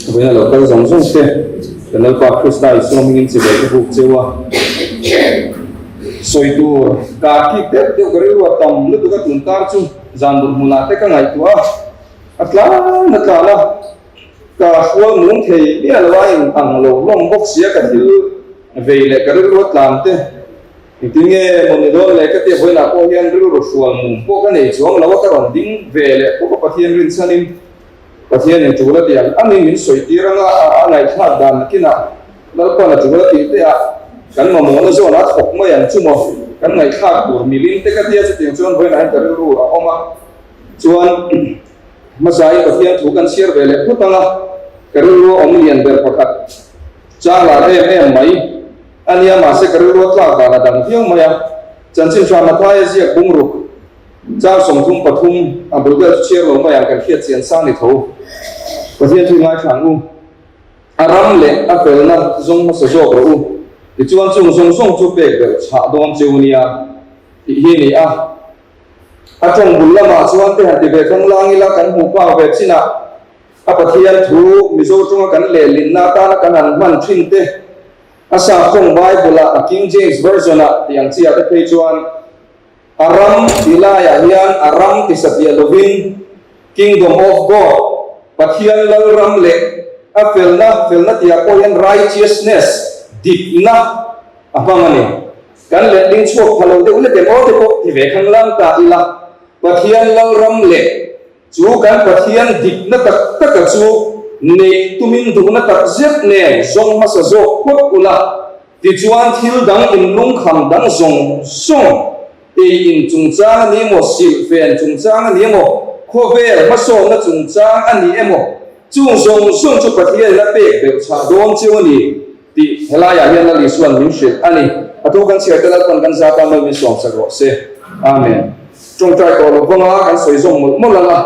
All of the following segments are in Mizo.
Vawiin a lo kal zawng zawng te, kan Lalpa Krista Isua hmingin chibai ka buk cheu a. Sawi tur kar kik deuh deuh ka rilru a tam lutuk a tun kar chu zan duh hmunah te ka ngaihtuah a, a tlan a tlan a, ka hrual mum thei miah lo a in ang lo hlawm bawk sia ka thil vei leh ka rilru a tlan te engtin nge maw ni dawn le ka tia vawiinah pawh hian rilru hrual mum pawh ka nei chuang lo a ka rawn ding ve leh pawh ka Pathian rinchhanin Pathianin tul a tih ang angin min sawi tir anga a ngaihthlak dan nakinah Lalpan a tul a tih te ah kan mamawhna zawn a thawk mai ang chu maw kan ngaihthlak tur milin te ka tia chutiang chuan vawiinah hian ka rilru a awm a chuan hmasain Pathian thu kan chhiar ve leh phawt anga ka rilru a awm lian ber pakhat chang lar em em mai a nia mahse ka rilru a tlak dan a dang viau mai a chanchin hram a thaia ziak bungruk Char 33 a bul vel chu chhiar lo mai ang kan hriat chian sang ni tho. Pathian thu ngaithla ang u. A ram leh a felna zawng hmasa zawk rawh u. Tichuan chung zawng zawng chu pek belh chhah dawn cheu nia tih hi ni a. A tawng bul lamah chuan te han ti ve thlang lang ila kan hmuh phak ve chinah a Pathian thu Mizo tawnga kan lehlinna atana kan han hman thin te a sap tawng Bible-ah a King James Version-ah tih ang chiah te phei chuan A ram ti laiah hian a ram ti satliah lovin Kingdom of God, Pathian Lalram leh a felna, felna tihah pawh hian righteousness, dikna, a hmang a ni. Kan letling chhuak pha lo deuh lek em aw te pawh ti ve khan lang ta ila, Pathian Lalram leh chu kan Pathian dikna tak taka chu neih tumin duhna tak zet nen zawng hmasa zawk phawt ula, Tichuan thil dang inlungkham dang zawng zawng, ei in chungchang a ni emaw, silhfen chungchang a ni emaw, khawvel hmasawnna chungchang a ni emaw, chung zawng zawng chu Pathianin a pek belh chhah dawn chiu a ni tih helaiah hian Lal Isua'n min hrilh a ni. A thu kan chhiar te Lalpan kan zata mal min sawmsak rawh se. Amen. Tawngtai tawh lo vanga kan sawi zawm mawlh mawlh ang a.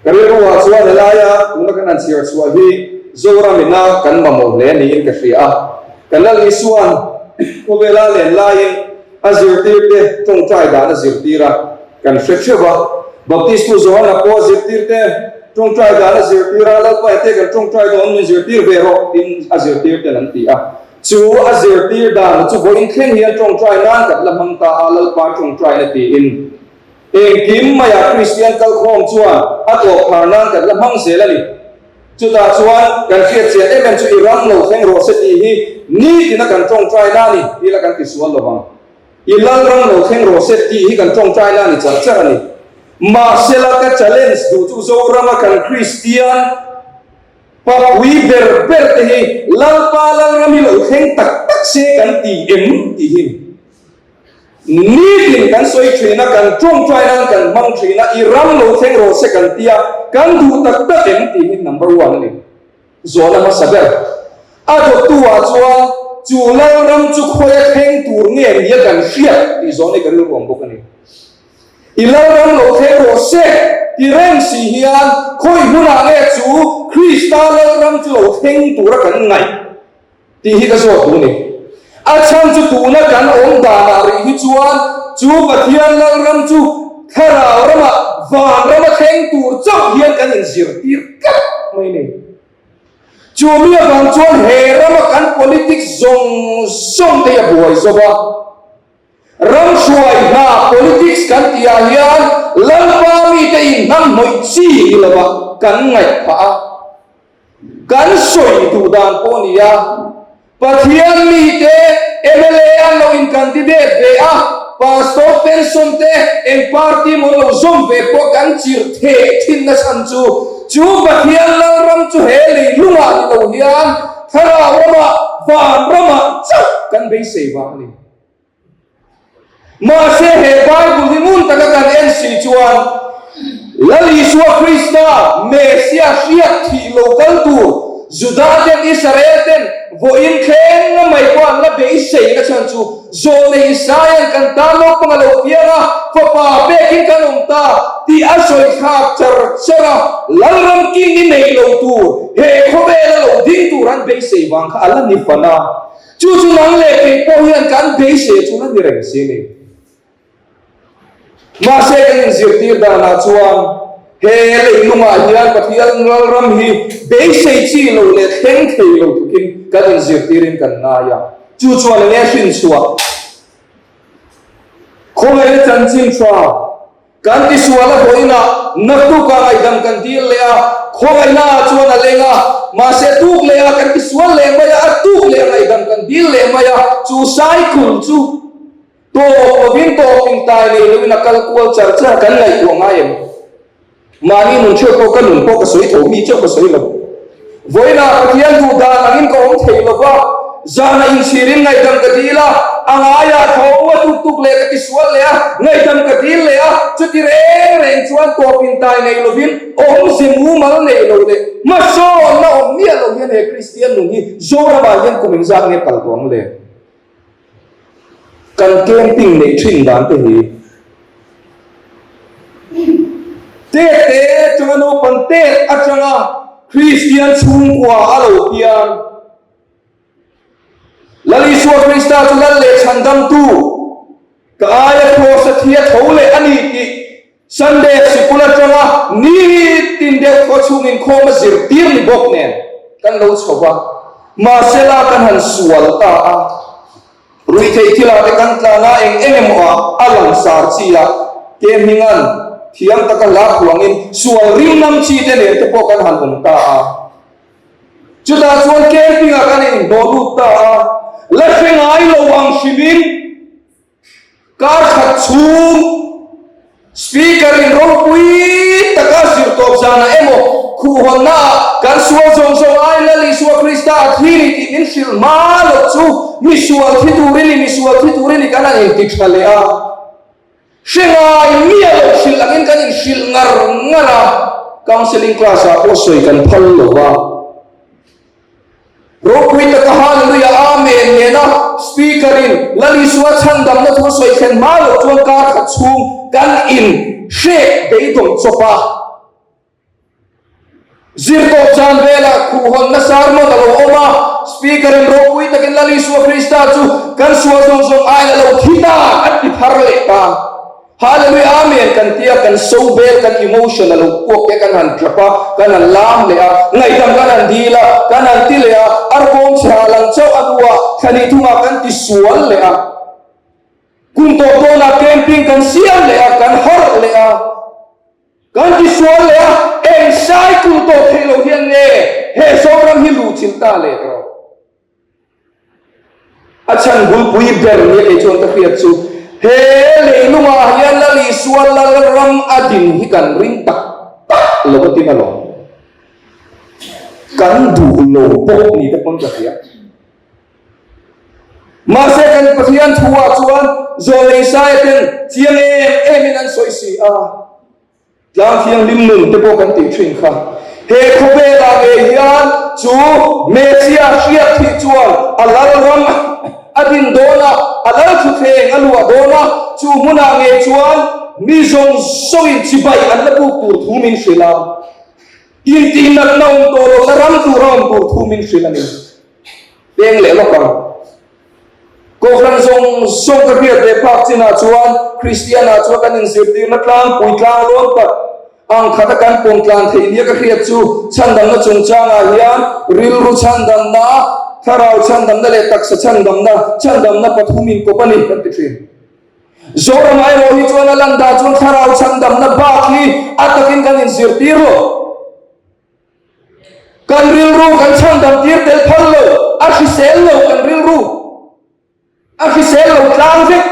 Ka rilruah chuan helaia tuna kan han chhiar chhuah hi Zoram ina kan mamawh hle niin ka hria a. Kan Lal Isua'n khawvela len laiin a zirtirte tawngtai dan a zirtir a, kan hre theuh va. Baptistu Johana pawh a zirtirte tawngtai dan a zirtir a, Lalpa ete kan tawngtai dawn min zirtir ve rawh tiin a zirtirten an ti a. Chu a zirtir dan chu vawiin thleng hian tawngtai nan kan la hmang ta a, Lalpa tawngtaina tiin. Engkim maiah Kristian kalkhawm chuan a tawp phar nan kan la hmang zel a ni. Chutah chuan kan hriat chian em em chu i ram lo thleng rawh se tih hi nitina kan tawngtai na a ni tih la kan ti sual lo vang. I lal ram lo thleng rawh se tih hi kan tawngtai na a ni char char a ni. Mahsela ka challenge duh chu Zorama kan Kristian papui ber ber te hi Lalpa Lalram hi lo thleng tak tak se kan ti em tih hi ni. Nitin kan sawi thin a, kan tawngtai nan kan hmang thin a, i ram lo thleng rawh se kan ti a, kan duh tak tak em tih hi number one a ni. Zawhna hmasa ber. A dawttu ah chuan chu Lalram chu khawia thleng tur nge nia kan hriat tih zawhna hi ka rilru ang bawk a ni. I Lalram lo thleng rawh se ti reng si hian khawi hmunah nge chu Krista Lalram chu lo thleng tura kan ngaih? Tih hi ka zawt duh ni. A chhan chu tuna kan awm danah rih hi chuan chu Pathian Lalram chu thlarau ramah van rama thleng tur chauh hian kan inzirtir tlat mai ni. Chu mi avang chuan he rama kan politics zawng zawng te hi a buai zo va. Ram hruai hna politics kan tihah hian Lalpa mite inhnamhnawih chi ni lova kan ngaih phah a. Kan sawi duh dan pawh ni a, Pathian mite mla an lo in candidate ve a, Pastor pension te eng party maw lo zawm ve pawh kan chirh theh thin na chhan chu, chu Pathian Lalram chu he lei lungah ni lo hian Thlarau ramah, van ramah chauh kan beisei vang a ni. Mahse he Bible hi ngun taka kan en si chuan Lal Isua Krista, Messiah hriat thih lo kal tur Juda ten Israel ten vawiin thleng na mai pawh an la beisei na chhan chu Zawlnei Isaia'n kan tan naupang a lo piang a, fapa pekin kan awm ta tih a sawi thlak char char a, Lalram king i nei lo tur he khawvela lo ding tur an beisei vang kha a la ni fan a. Chu chu nang leh kei pawh hian kan beisei chu la ni reng si ni. Mahse kan inzirtir danah chuan He leilungah hian Pathian Lalram hi beisei chi lo leh thleng thei lo tukin kan inzirtirin kan ngai a. Chu chuan enge hrinchhuah? Khawngaiha chanchin tha kan tisual a vawiinah naktukah ngaihdam kan dil leh a, khawngaihnaah chuan a leng a, mahse tuk leh a kan tisual leh mai a, a tuk leh a ngaihdam kan dil leh mai a, chu cycle chu Tawp lovin tawp intai nei loin a kal kual char char kan ngaihtuah ngai em? Mahni nun theuh pawh ka nun pawh ka sawi tho, mi chauh ka sawi lo. Vawiinah Pathian duh dan angin ka awm thei lo va, zanah inchhirin ngaihdam ka dil a, a ngaiah tho a tuk tuk leh ka tisual leh a, ngaihdam ka dil leh a, chuti reng reng chuan tawp intai nei lovin awmze mumal nei lo leh hmasawnna awm miah lo hian he Kristian nun hi Zoramah hian kum engzat nge kal tawh ang le? Kan camping neih thin dan te hi tet te atanga naupang tet atanga Kristian chhungkua a lo piang. Lal Isua Krista chu Lal leh Chhandamtu ka aia Kross a thi a tho leh a ni tih Sunday sikul atanga nitin deuh khaw chhung inkhawm a zirtir ni bawk nen kan lo chho va, mahsela kan han sual ta a, ruihtheih thilah te kan tlan a, eng eng emaw ah a langsar chi a, ke hmingan thiam taka hla phuangin sual ringnam chi te nen te pawh kan han awm ta a. Chutah chuan camping ah kan inhnawh lut ta a, la hre ngai lo ang hrimin, Kar khat chhung Speaker in ropui taka zirtawp zanah emaw khuhhawnna ah kan sual zawng zawng ai Lal Isua Krista a thi ni tih min hrilh hma loh chu misual thi turin i misual thi turin i kan han inti tha leh a. Hre ngai miah loh hrilh angin kan inhrilh ngar ngar a, counselling class ah pawh sawi kan phal lo va. Ropui taka Hallelujah Amen nena Speaker in Lal Isua chhandamna thu sawi thlen hma loh chuan kar khat chhung kan in hrek beidawng chawp a. Zirtawp zan velah khuhhawnna sermon a lo awm a, Speaker in ropui takin Lal Isua Krista chu kan sual zawng zawng aiin a lo thi ta an ti thar leh ta. Hallelujah Amen kan tia kan so bel kan emotion a lo puak te kan han trap a kan han lam leh a ngaihdam kan han dil a kan han ti leh a arbawm chhe ah lang chauh a hnu ah thlani thungah kan ti sual leh a kum tawp dawnah camping kan siam leh a kan harh leh a kan ti sual leh a eng cycle tawp theih loh hian nge he Zoram hi luhchilh ta leh rawh. A chhan bulpui ber nia kei chuan ka hriat chu he leilungah hian Lal Isua Lalram a din hi kan ring tak tak lo a tin alawm. Kan duh lo bawk ni te pawn ka hria. Mahse kan Pathian thu ah chuan Zawlei Saia ten chiang em em in an sawi si a. Tlang thianghlim nun te pawh kan tih thin kha. He khawvelah ngei hian chu Messiah hriat thih chuan a lalram a din dawn a, a lal thuthleng a luah dawn a, chu hmunah ngei chuan mi zawng zawngin chibai an la buk tur thu min hrilh a, intihnatna awm tawh lohna ram tur a awm tur thu min hrilh a ni. Peng leh lawk ang. Kohhran zawng zawng ka hriat ve phak chinah chuan Kristianah chuan kan inzirtirna tlangpui tlang lawn tak ang khata kan pawm tlan theih nia ka hriat chu chhandamna chungchangah hian rilru chhandamna, thlarau chhandamna leh taksa chhandamna, chhandamna pathum inkawp a ni kan ti thin. Zoram erawh hi chuan a lan dah chuan thlarau chhandamna bak hi a takin kan inzirtir lo. Kan rilru kan chhandam tir tel phal lo, a hrisel lo kan rilru, a hrisel lo tlang vek.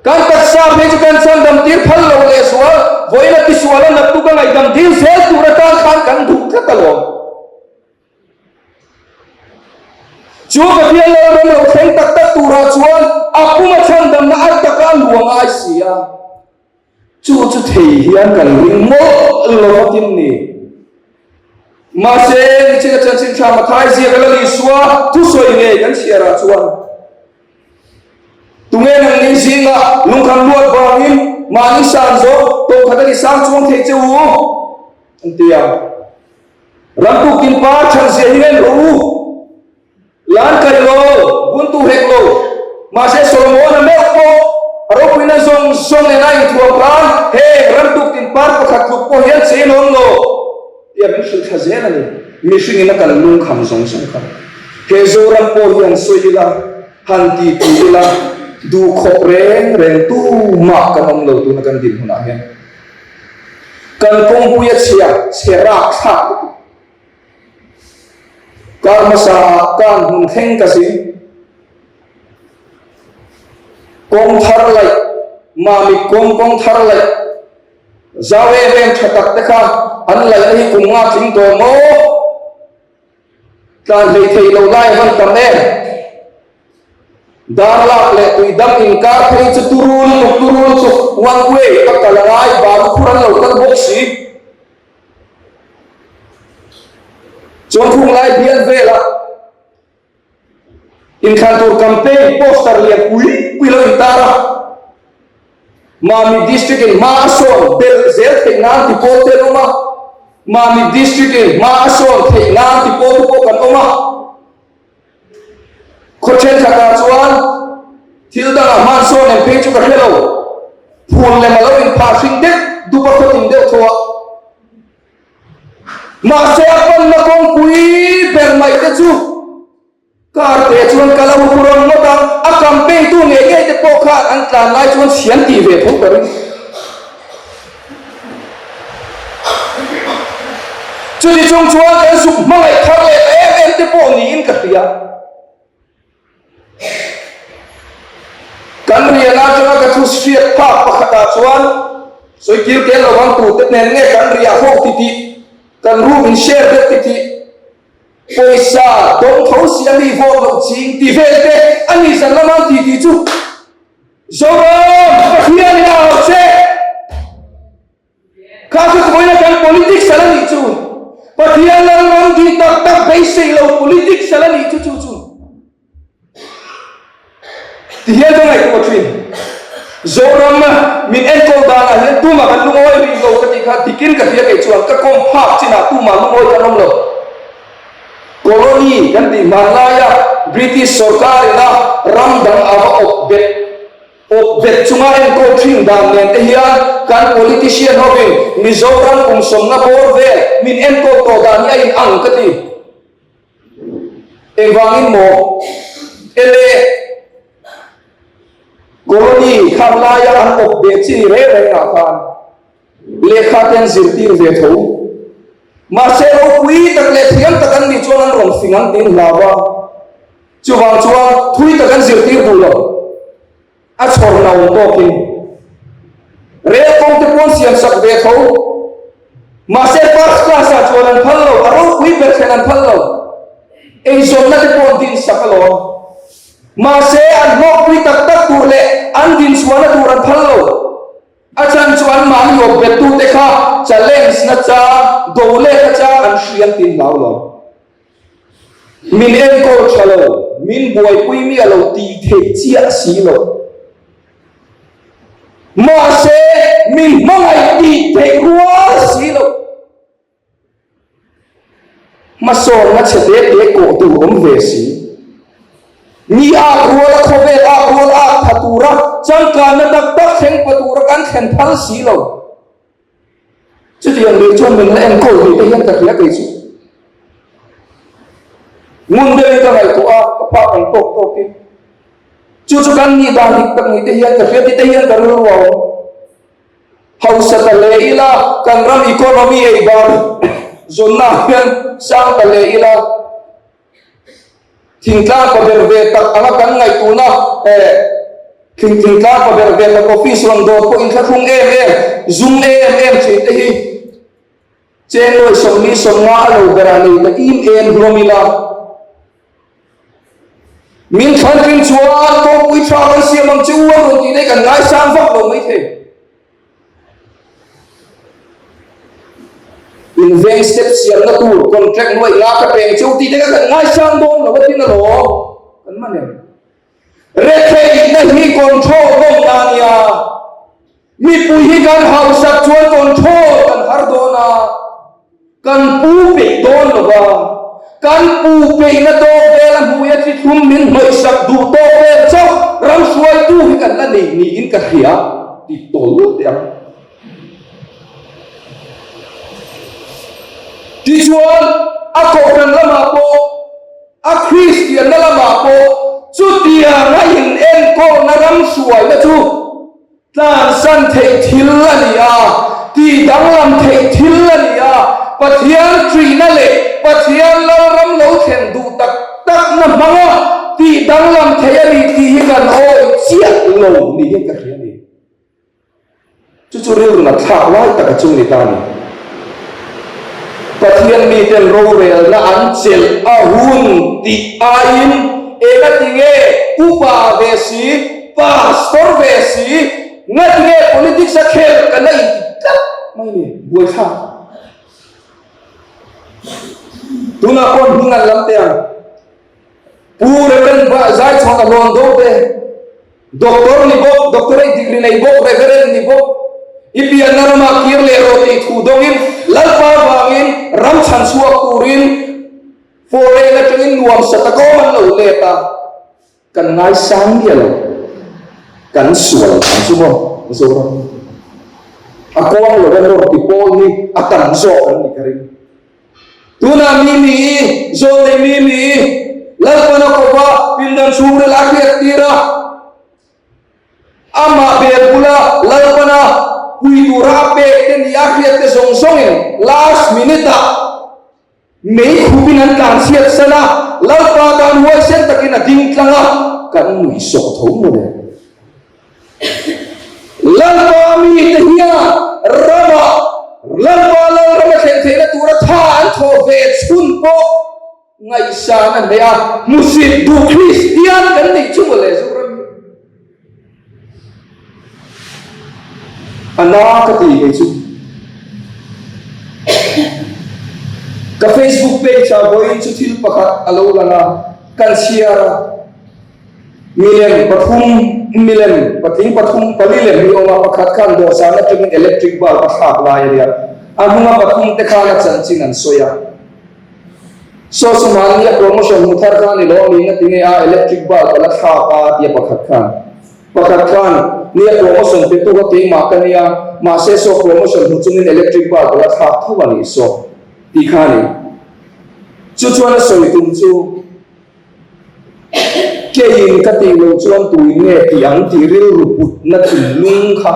Kan taksa phei chu kan chhandam tir phal lo leh sual, vawiin a tisual a nat tuk a ngaihdam dil zel tur atan khan kan duh tlat alawm. Chu Pathian Lalram lo thleng tak tak turah chuan a puma chhandamna a taka luang ai si a. Chu chu thei hian kan ring mawlh lo a tin ni. Mahse, nichina chanchin tha Mathai ziak a Lal Isua thusawi ngei kan chhiarah chuan, Tunge nangni zingah lungkham luat vangin mahni san zawk tawngkhat a ni sang chuang thei che u? an ti a. Ramtuk tin par chhan zia hi ngen rawh u. Lan kaih lo, buntu hek lo. Mahse Solomon-a meuh pawh a ropuina zawng zawng nena inthuam khan heng ramtuk tin. thing par pakhat tluk pawh hian chei lawm lo tia min hrilh thla zel a ni. Mihringin a kal lungkham zawng zawng kha he Zoram pawh hi han sawi ila, han titi ila, duhkhawp reng reng tumah kan awm lo tuna kan dinhmunah hian. Kan kawngpui a chhia chhe rak thlak lutuk. Kar hmasa ah kan hmun thleng ka zin. Kawng thar laih, Mamit kawng kawng thar laih, zau em em tha tak te kha an laihna hi kum nga tling tawh maw? Tlan hlei thei lo lai a van tam em? Darlak leh Tuidam inkar phei chu turu lutuk turu lutuk one way a kal a ngai balu khur an lo kal bawk si. Chuan khung lai bial velah inthlan tur campaign poster lian pui pui lo intar a. Mami District in hma a sawn belh zel theih nan ti pawl te an awm a, Mami District in hma a sawn theih nan ti pawl te pawh kan awm a. Khaw thenkhatah chuan thil dangah hman sawn em phei chu ka hre lo, phul lem a lo inphah hring deuh dup a khawtin deuh tho a. Mahse a panna kawngpui ber mai te chu Car te chuan ka lo hu rawn ngawt a, a campaign tu ngei ngei te pawh khan an tlan lai chuan siam tih ve tho ka ring. Chuti chung chuan kan zuk hmangaih thar leh ta em em te pawh niin ka hria. Kan rian atanga ka thu hriat phak pakhatah chuan sawi kir tel lo ang tute nen nge kan riah ho titih, kan room in share deuh titih, Pawisa dawng tho si a mi vote loh ching ti vel te a ni zan lama an ti tih chu Zoram Pathian in a au che. Kha chu vawiina kan politics ala nih chu. Pathian Lalram dih tak tak beisei lo politics ala nih chu chu chu. Ti hian ka ngaihtuah thin. Zoram min enkawl danah hian tumah kan lungawi rih lo ka tih kha dikin ka hria kei chuan ka kawm phak chinah tumah lungawi kan awm lo. Colony kan tih hmanlaia British sorkar ina ram dang a va awp bet awp bet chunga enkawl thin dan nen te hian kan politician hovin Mizoram kum sawmna bawr vel min enkawl tawh dan hi a inang ka ti. Engvangin maw LA Colony khan laia an awp ve chi reng reng ah khan lehkha te an zirtir ve tho. Mahse ropui tak leh thiam tak an nih chuan an rawn fing ang tiin hlau a, chuvang chuan thui tak an zirtir duh lo. A chhawr na awm tawkin rel kawng te pawn siam sak ve tho. Mahse first class ah chuan an phal lo, a ropui ber thlen an phal lo. Eizawnna te pawh an din sak alawm. Mahse an hlawkpui tak tak tur leh an din chhuahna tur an phal lo. A chhan chu an mahni awp bettute kha challenge na chang, do let na chang an hriam tin hlau lo. Min enkawl tha lo, min buaipui mi a lo tih theih chiah si lo. Mahse, min hmangaih tih theih rual si lo. Hmasawnna chhe te te kawh tur awm ve si. Mi ak rual a khawvel ak rual ak pha tura changkanna tak tak thleng pha tura kan thlen phal si lo. Chutiang leh chuan min la enkawl ve te hian ka hria kei chu. Ngun deuhin ka ngaihtuah a, ka phak ang tawk tawkin. Chu chu kan nih dan dik tak ni te hian ka hria ti te hian ka rilru a awm. Hausa ta hle ila, kan ram economy ei bar zawnna hian sang ta hle ila, thingtlang pa ber ve tak anga kan ngaihtuhna eh thingtlang pa ber ve tak office rawn dawr pawh inthlahrung em em, zum em em thin te hi chenglawi sawmli sawmnga a lo berah nei ta im em hlawm ila. Min thlantlin chuan kawngpui tha kan siam ang che u a rawn tih daih kan ngaisang vak lo maithei. In veng step siamna tur contract nuaih nga ka peng che u tih te kha kan ngaisang dawn lo a tin alawm kan man em. Retheihna hi control nawmna a nia. Mipui hi kan hausak chuan control kan har dawn a, kan pu peih dawn lo va, kan pu peihna tawk vela hmuia chi thlum min hnawihsak duh tawk vel chauh ram hruaitu hi kan la nei niin ka hria tih tawl lut teh ang. Tichuan, a kohhran lamah pawh, a Kristianna lamah pawh chutianga inenkawlna ram hruaina chu Tlansan theih thil a ni a, tih danglam theih thil a ni a, Pathian ṭihna leh Pathian Lalram lo thlen duh tak takna hmanga tih danglam theih a ni tih hi kan awih chiah lo ni hian ka hria a ni. Chu chu rilru nat thlak lai taka chu ni ta a ni. Pathian miten rorelna an chelh a hun tih aiin engatinge upa ve si, Pastor ve si, ngatinge politics a khel kan la inti tlat mai ni, buaithlak. Tunah pawh hming an lam teh ang. Pu Reverend Zaichhawn a hlawn do te, Doctor ni bawk, Doctorate degree nei bawk, Reverend ni bawk, i pianna ramah kir leh rawh tih thu dawngin Lalpa vangin ram chhan chhuak turin foreign atangin nuamsa tak awm an lo let a. Kan ngaisang nge lo? Kan sual ang chu maw Zoram? A kuang lo a nawr ti pawl hi a tam zawk an ni ka ring. Tunah mi mi i, zawl nei mi mi i, Lalpan a kawp a, pindan chhungril a hriat tir a, amah bel bula Lalpan a pui tura a pek te ni a hriat te zawng zawngin last minute ah Mei khupin an tlan chhiat san a, Lalpa tan huaisen takin a ding tlang a, kan nui sawk tho mawle. Lalpa mite hian ramah Lalpa Lalram a thlen theihna tura tha an thawh ve chhun pawh ngaihsan a hneh a, hmusit duh Kristian kan neih chu mawle Zoram hi. A na ka ti kei chu. Ka Facebook page ah vawiin chu thil pakhat a lo lang a, kan chhiar a. Milem pathum, milem patling pathum pali lem hi awm a, pakhat khan dawhsan atangin electric bulb a thlak lai a nia. A hnunga pathum te khan a chanchin an sawi a. Saw chu mahni a promotion hmu thar kha ni lo a mi nga tinge a electric bulb a la thlak a tia pakhat khan pakhat khan nia promotion pe tu kha keimah ka nia mahse saw promotion hmu chungin electric bulb a la thlak tho a nih saw tih kha a ni chu chuan a sawi tum chu Keiin ka tih loh chuan tuin nge tih ang tih rilru putna thinlung kha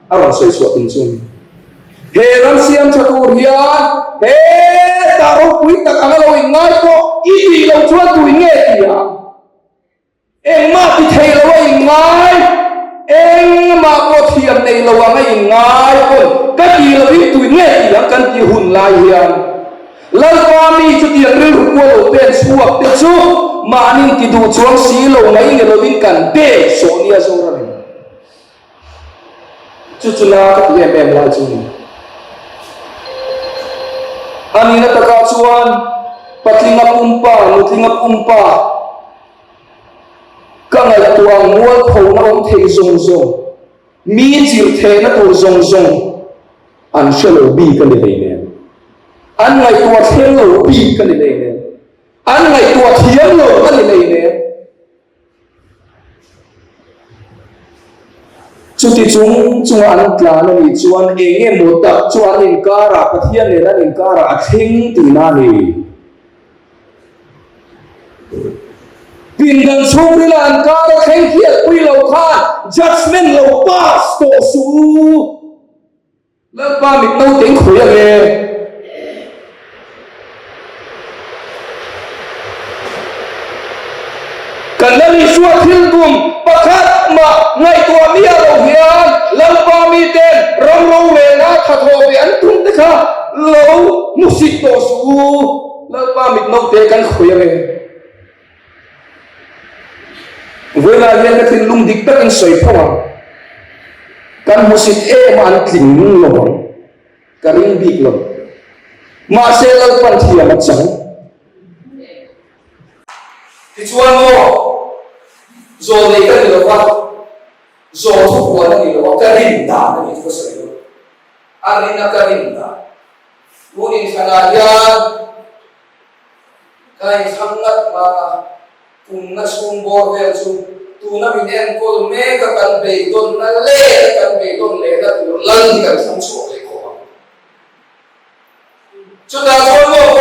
a rawn sawi chhuah tum chu a ni. He ram siam tha tur hian hetah ropui tak anga lo inngai pawh i tih loh chuan tuin nge tih ang? Engmah ti thei lo a inngai, engmah pawh thiam nei lo ang a inngai pawn ka tih lohin tuin nge tih ang kan tih hun lai hian Lalpa mi chutiang rilru kual lo pen chhuak te chu mahni ti duh chuang si lo mai ni lovin kan pe sawh nia Zoramin. Chu chu na ka ti em em lai chu ni. A nihna takah chuan patlinga pumpa, nutlinga pumpa ka ngaihtuah ang mualphona awm thei zawng zawng, mi chirhthehna tur zawng zawng An hre lo bik a ni hleinem. An ngaihtuah thleng lo bik a ni hleinem. An ngaihtuah thiam lo a ni hleinem. Chuti chung chunga an tlan a nih chuan eng emaw tak chu an inkarah, Pathian nen an inkarah a thleng tihna a ni. Pindan chhungrila an kar a thleng hialpui lo khan judgement lo pass tawh suh u. Lalpa mit naute in khawi ang e. Kan Lal Isua thil tum pakhat mah ngaihtuah miah lo hian Lalpa miten ram rorelna tha thawh ve an tum te kha lo hmusit tawh suh u. Lalpa mit naute kan khawi ang e. Vawiinah hian ka thinlung dik takin sawi phawng ang. Kan hmusit em a an tling lo ang. Ka ring bik lo. Mahse Lalpan thiam a chang. Tichuan maw, zawl nei ka ni lo va, zawl thupuan a ni lo a, ka rin dan a ni chu ka sawi lo. A rin a ka rin dan. Tun inthlanah hian Ka inthlang ngat ngat a, kumna chhung bawr vel chu tuna min enkawl mek a kan beidawnna let a kan beidawn lehna tur lal hi kan thlang chhuak leh khawp ang. Chutah chuan maw?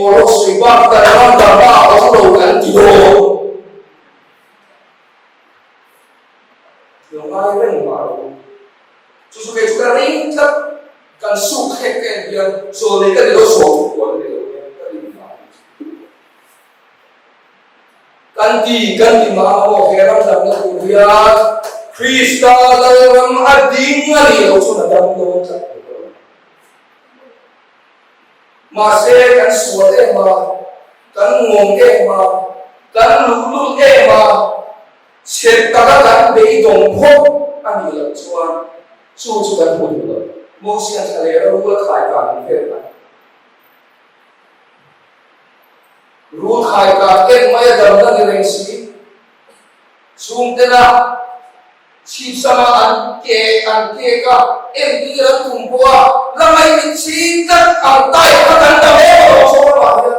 Pawlawk sawi bak kan ram dangah a awm lo kan ti dawn. Lo ngai reng mah rawh u. Chu chu kei chu ka ring tlat, kan suk hlek ka en hian zawlnei ka ni lo, zawm chu kual a ni lo hian ka rin vang a ni. Kan ti kan ti mah ang maw he ram damna tur hian Krista Lalram a ding a nih loh chuan a dam dawn tlat lo ka rawn. Mahse kan sual em a, kan ngawng em a, kan luhlul em a, Chhe taka kan beidawng phawt a nih loh chuan chu chu kan hmu duh lo. Mosian thla leh rul a khai kân ang vel kha. Rul khai kân en mai a damna ni reng si. Chhungtena chhipsama an ke an kek a, entir an tum pawh a, la mai mit chhing tlat ang tai kha kan dam em alawm sawn ah hian.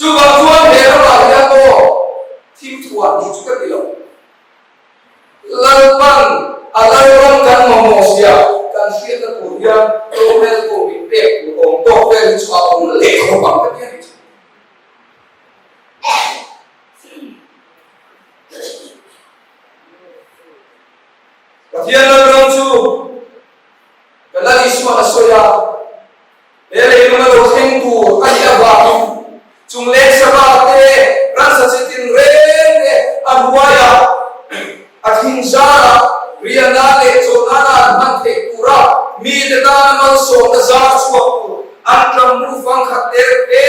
Chuvang chuan he ramah hian aw thim thuah ni chu ka ti lo. Lalpan a Lalram kan mamawh zia kan hriatna tur hian roreltu min pek tur awm tawk vel hi chu a awm leh khawp ang ka ti a ni chu. Pathian Lalram chu Ka Lal Isuan a sawi a, he leilung a lo thleng tur a nih avangin chung leng sava te, ransa chi tinreng te a hnuaiah a thing zarah riah nan leh chawlh nana an hman theih tura mite tana malsawmna zar chhuak tur an ṭam mu fang khat te te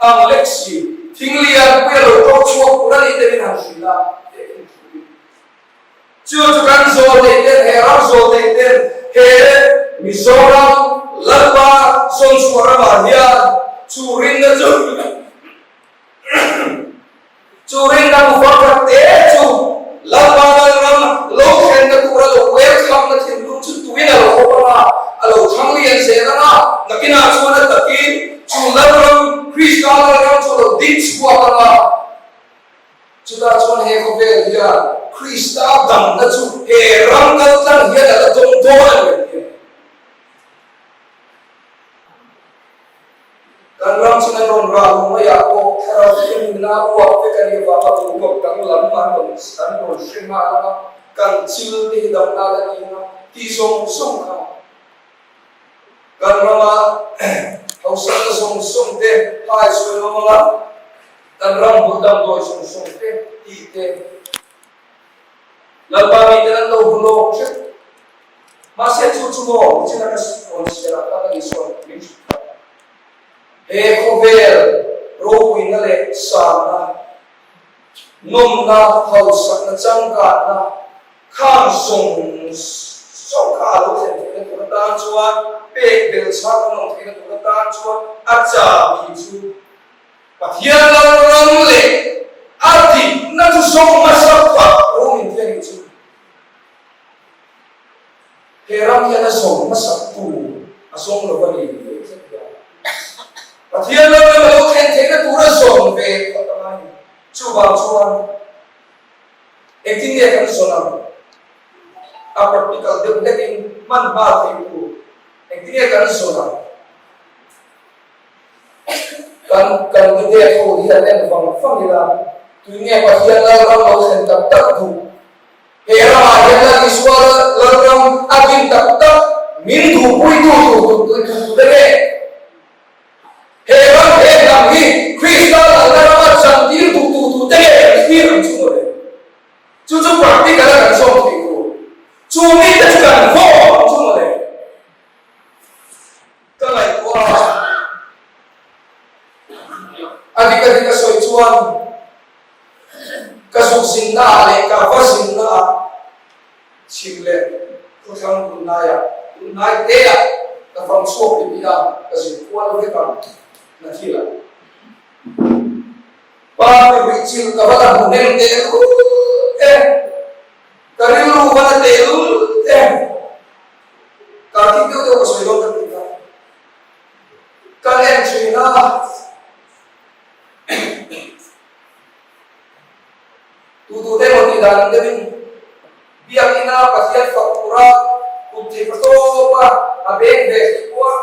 ang lek si thing lian pui a lo ṭo chhuak tur a nih te min han hrilh a, tehkhin thu in. Chu chu kan zawl neih ten, he ram zawl neih ten, he Mizoram Lalpa zawnchhuah ramah hian chu rinna chu chu rinna mufang khat te chu Lalpa Lalram lo thlenna tura lo welcome na thinlung chu tuin a lo awp ang a, a lo thlang lian zel ang a, nakinah chuan a takin chu Lalram, Krista Lalram chu a lo ding chhuak ang a. Chutah chuan he khawvel hian Krista damna chu he ram kal tlang hian a la dawng dawn a ni an ti a ni. Kan ram chu nan rawn rah lu maiah pawh thlarau thianghlimna uap vek a nih avanga boruak danglam an rawn an rawn hre nghal ang a, kan chil te hi damna la ni ang a tih zawng zawng kha Kan rama hausakna zawng zawng te hai sawi lo ang a, kan ram bul damdawi zawng zawng te tih te Lalpa miten an lo hmu lawk hrep. Mahse chu chu maw nichina ka rawn chhiarah khan a ni sawn min hrilh kha. He khawvel ropuina leh sangna, nawmna, hausakna, changkanna, Khang zawng zawng kha a lo thlen theihna tur atan chuan pek belh chhak an awm theihna tur atan chuan a chahbi chu Pathian Lalram leh a dikna chu zawng hmasa phawt rawh min ti a nih chu. He ram hian a zawng hmasak tur a zawng lo a ni ve tlat hian Pathian Lalram a lo thlen theihna tur a zawng ve phawt a ngai a ni. Chuvang chuan Engtin nge kan zawn ang? A practical deuh hlekin hman hma thei tur engtin nge kan zawn ang? Kan candidate ho hi han en vang vang ila, tui nge Pathian Lalram lo thlen tak tak duh? He ramah hian Lal Isua Lalram a din tak tak min duhpuitu tur tui tute nge? He ram he hnam hi Krista lalna rama chantir duh tu tute nge kan thlir ang chu mawle? Chu chu practical a kan zawm theih tur. Chu mite chu kan vawm ang chu mawle? Ka ngaihtuah a, a dik a dik a sawi chuan ka zuk zinna ah leh ka va zinna ah Chhim leh khawthlang tunlaiah tunhnai teah ka fang chhuak ti tih a ka zin kual vek ang na thil ah. Pa ti ruih chil ka va la hmu hnem tehlul em, ka rilru va la tehlul em, kar thik deuh deuh ka sawi dawn ka tih kha ka en thin a. Tu tu te emaw tih dan ang deuhin Biakina Pathian fak tura Kut thei ka tawp a, a beng ve tih pawh a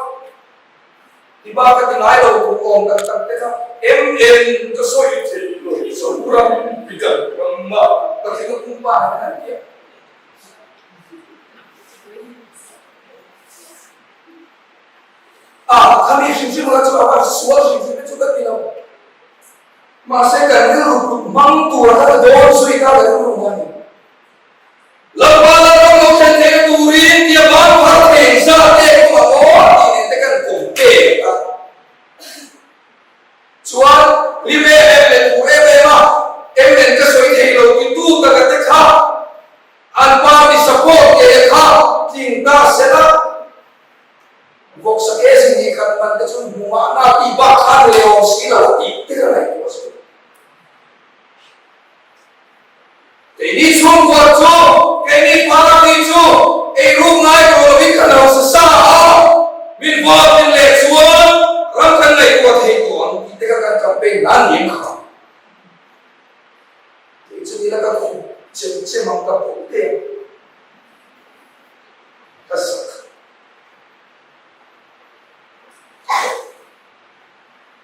ti bak a ti ngai lo tur awm tak tak te kha MN ka sawi thei lo Zoram hi kan ram a, patling a pumpa hian an ti a. A, khami hrim hrim kha chu a va sual hrim hrim te chu ka ti lo. Mahse kan rilru kut hmang tur kha ka dawn zui kha ka rilru hman a ni. Lalpa Lalram lo thlen theihna turin tia ban phar thei zat e kawng a aw tih nen te kan kawm pek a. Chuan hlim em em leh tur em em a em en ka sawi thei lo ti tu taka te kha an party support ngei a kha tling ta sela vawksa ke zing ni khat man te chu hmu mahna tih bak khan leh awm si lo a tih te ka ngaihtuah sawi. Keini chhungkua chu, keini party chu eiruk ngai tawh lovin kan hausa sa a, min vawtin leh chuan ram kan ngaihtuah thei tawh ang tih te kha kan campaign nan nim kha. Kei chu nila ka khup chem chem ang ka pawh te ang ka zak.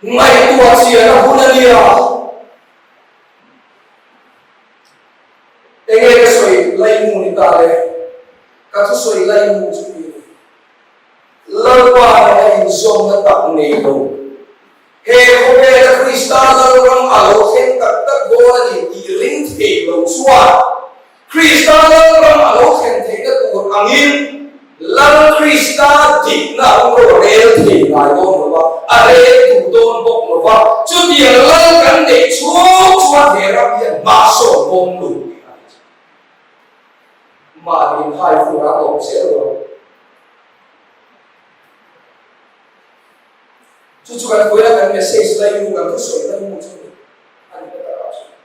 Ngaihtuah chian a hun a nia. Enge ka sawi laimu ni ta le? Ka thusawi laimu chu i ni. Lalpa nena inzawmna tak nei lo. He khawvela Krista Lalram a lo thleng tak tak dawn a ni tih ring thei lo chuan Krista Lalram a lo thlen theihna tur angin Lal Krista dikna a awm lo, a rel thei ngai dawn lo va, a rel duh dawn bawk lo va, chutiang Lal kan neih chhung chuan he ram hian hma sawn dawn lo tih a ni chu. Mahni phai fur a tawp zel dawn. Chu chu kan vawiina kan message laimu, kan thusawi laimu chu a ni. A ni ta tak ah chuan.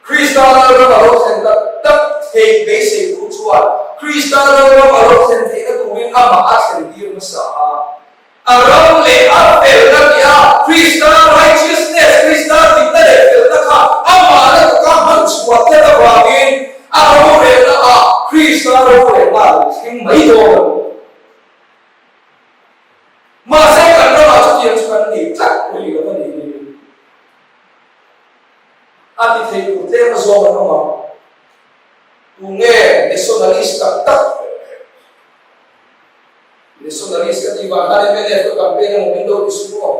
Krista Lalram a lo thlen tak tak theih beiseitu chuan Krista Lalram a lo thlen theihna turin amah a thlentir hmasa a. A ram leh a felna tia Krista righteousness, Krista dikna leh felna kha amah la taka hman chhuah tlat avangin a rorelna ah Krista rorelna a lo thleng mai dawn a ni. Mahse kan ramah chutiang chu kan nei tlat rih lo a ni hi. A ti thei tur tlem a zawng an awm ang. Tunge nationalist tak tak? Nationalist ka tih vang khan mnf ka campaign emaw min lo ti suh aw.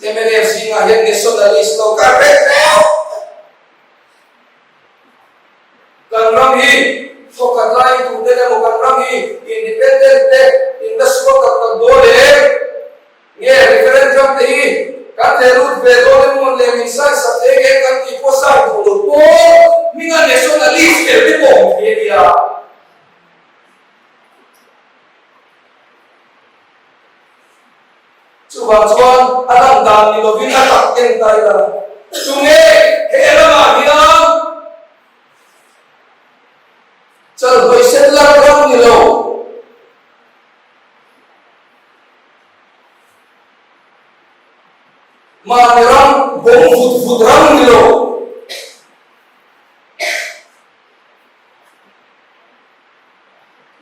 Mnf zingah hian nationalist lo kar reng reuh. Kan ram hi thawkhat lai tur ten emaw kan ram hi independent te industry tak tak dawn em? Nge referendum te hi kan theh lut ve dawn emaw leh min sign sak thei nge kan tih pawh sign duh lo pawh hminga nationalist tel te pawh awm thei a nia. Chuvang chuan a lan dan ni lovin a tak en ta ila. Tunge he ramah hian chalhawih settler ram ni lo. Mahni ram bawng vut vut ram ni lo.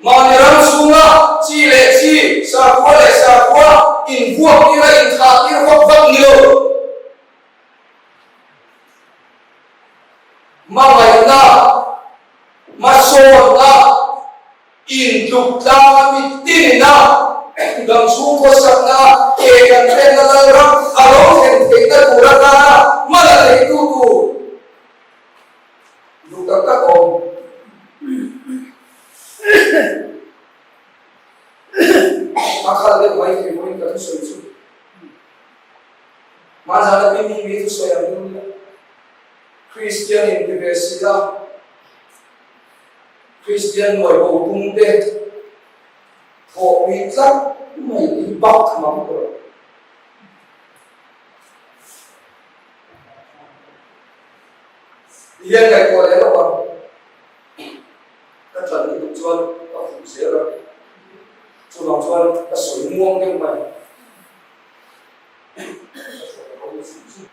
Mahni ram chhunga chi leh chi, sakhua leh sakhua invuak tir a inthah tir vak vak ni lo. Hmangaihna, hmasawnna, Intluk tlanga mitin ina dam chhung khawsakna ke kan hrenna Lalram a lo thlen theihna tur atana hma la theitu tur duh tak tak awm. A khal deuh mai thei pawhin ka thusawi chu Hmanzana pi mi mi thusawi ang deuh nia. Kristian in ti ve si a. Kristian nuai bo tum te thawhpui tlat mai te hi bak tham ang tawh. Ti hian ngaihtuah leh lo ang. Ka tlan lutuk chuan ka fuh zel a, chuvang chuan ka sawi muang deuh mai. Ka sawi ro zung zung.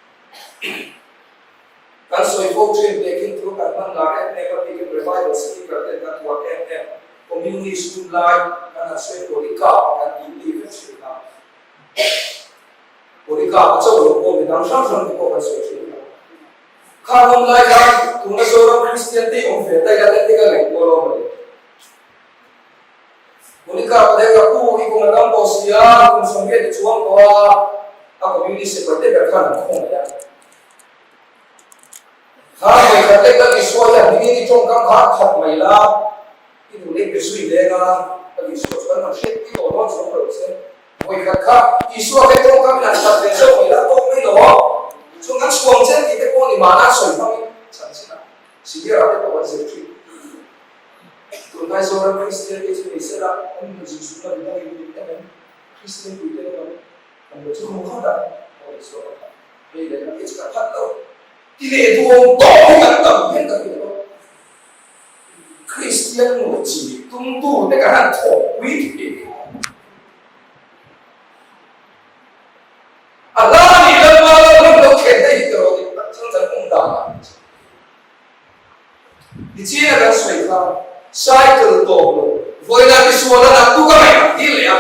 Kan sawi fo thin teh khin thu kan hman lar em em a bikin revival speaker ten kan uar em em. Communist hun lai kan han sawi Polycarp kan tih mi vek thin a. Polycarp a chauh lo pawh midang hrang hrang te pawh kan sawi thin a. Kha hun lai khan tuna Zoram Kristian te awm ve ta ila te ka ngaihtuah lo mawle. Polycarp a dek a, Pu, i kum a tam tawh si a, kum 80 i chuang tawh a, a Communist sipai te ber khan an khawngaih a. Kha vawikhat lek Lal Isua hian hmingin i tawngkam kha a khat mai la, i duh lek pe zui leng a, Lal Isua chuan an hriatpui tawh dawn chuang lo che. Vawikhat kha Isua te tawngkam in an khat ve zauh mai la, tawk mai lo aw. Chuan kan chhuang chen tih te pawh ni mahna sawi hmangin chhan chin a, senior ah te pawh kan zir thin. Tunlai Zoram Kristian te chu ni sela, an nun zirchhunna midang in dik em em, Kristian puite an awm. Kan lo chu hmu khat a, Lal Isua ka khat. Hei leh lam hi chu ka phat lo. Ti leh duhawm tawk hi kan tam hian ka hria lo. Kristian nu chi tumtu te kan han thawkpui thei lo. A hla nih Lalpa lo ram lo khen daih hi erawh dik tak chuan kan awm dan ah hi chu. Nichin a kan sawi kha cycle tawp lo. Vawiinah misual a naktuk a ngaihtam dil leh a,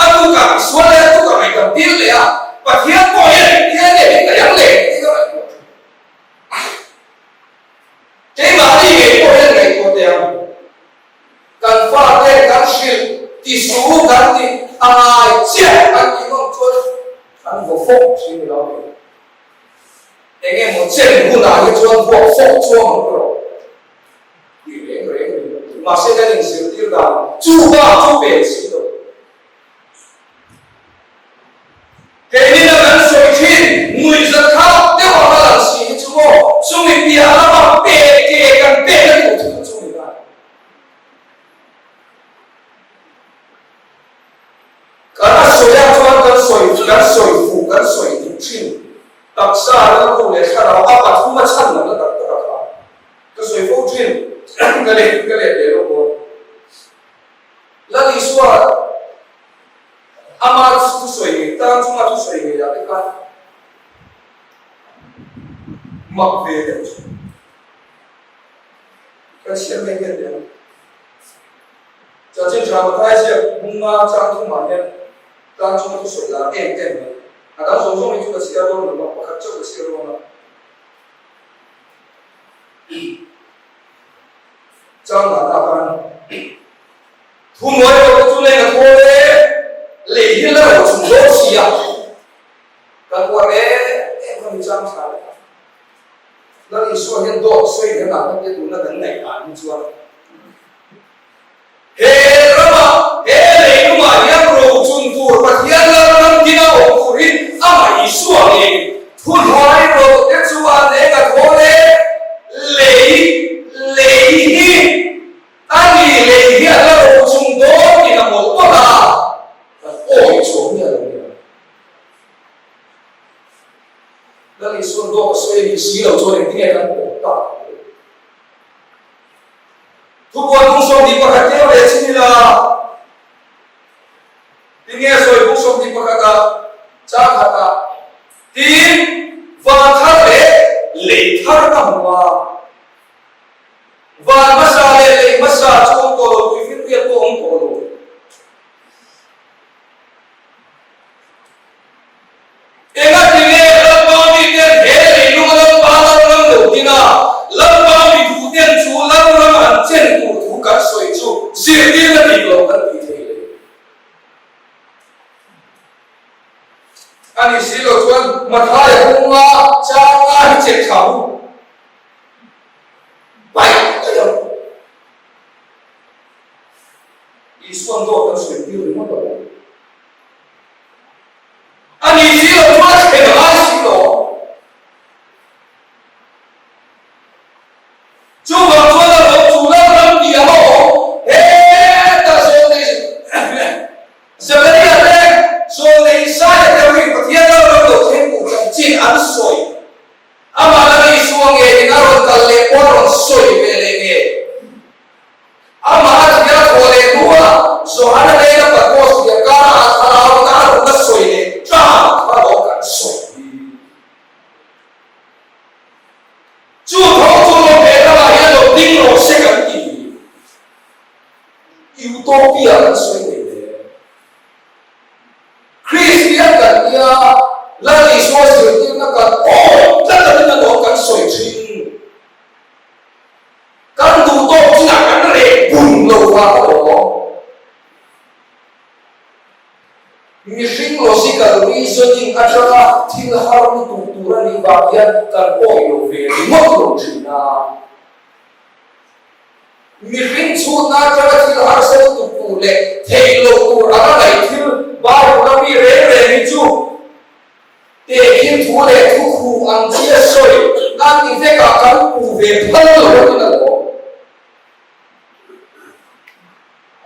a tukah misual leh a tukah ngaihtam dil leh a, Pathian pawh hian engtia nge min ngaih ang le tih ka ngaihtuah thin. Keimahni ngei pawh hian ngaihtuah teh ang. Kan fate kan hrilh tisu kan tih a ngai chiah kan tih ngawm chuan an vaw fawk thin ni lo mai. Eng emaw chen hunah hi chuan vuak fawk chuang ang rawh tih reng reng a ni lo. Mahse kan inzirtir dan chu bak chu pe si lo. Keinin a kan sawi thin nuihzat kha deuh anga lang si hi chu maw chumi piah lama pe ke kan pek a duh thil chu ni lai. Kan a sawi ah chuan kan sawi kan sawi fuh kan sawi dik thin. Taksa, rilru leh thlarau a pathum a chhan lohna tak tak a kha. Ka sawi fo thin ka leh ka let leh lawk dawn. Lal Isua ama thusawi ngei tan chunga thusawi ngei ah te khan mak ve deuh chu kan chhiat nghe nghe teh ang. Chanchin tha Mathai ziak hmunga chang thumah hian tan chunga thusawi lar em em mai. A dang zawng zawng hi chu ka chhiar dawn lo va, pakhat chauh ka chhiar dawn a. Chang dahna khan thu hnuai lo te chu leng a thawl e, lei hi la ro chung dawn si a, kan uar em em kha mi chang tha leh a. Lal Isua hian dawt sawi hian ah khan te tuna kan ngaihdan hi chuan He ramah, he leilungah hian rochun tur Pathian Lalram dina awm tur hi amah Isua ngeiin thuhnuai ro te chuan eng a thawl e, lei, lei hi a ni, lei hi a la rochun dawn tiin a mawlh mawlh a, kan awi chuang miah lo nia. Lal Isua'n dawt a sawi a nih si lo chuan engtinge kan awm tak ang le? Thubuan bung 21 keu leh chin ila, tinge sawi bung 21 ah chang khat ah tin van thar leh lei thar ka hmu a, van hmasa leh lei hmasa chu awm tawh lo, tuifinriat pawh awm tawh lo. Engatinge Lalpa miten he leilunga Lalpa Lalram lo ding a, Lalpa mi duhten chu Lalram an chen tur thu kan sawi chu zirtirna dik lo kan tih thei le? A nih si lo chuan Mathaia bunga changa hi che tha u paih daih ang. Isuan dawt kan sawi tir ringawt a lo. A ni si lo chuan a thlen a ngai si lo. Chuvang chuan a lo chu Lalram tih a awm heta Zawlnei Zakaria te Zawlnei Isaia te rin Pathian Lalram lo thleng tur chanchin an sawi. Amah Lal Isua ngeiin a rawn kal leh pawh a rawn sawi ve leh nge. Amah a thia thaw leh hnuah Johana nena Patmos tia ka. Mihring logical reasoning atanga thil har lutuk tur a nih vang hian kan awih lo ve ringawt lo thin a. Mihring chhutna atanga thil harsa lutuk tur leh theih loh tur anga ngaih thil Bible a mi reng reng hi chu tehkhin thu leh thu khuh ang chia sawi a ni vekah kan puh ve phal lo a ni alawm.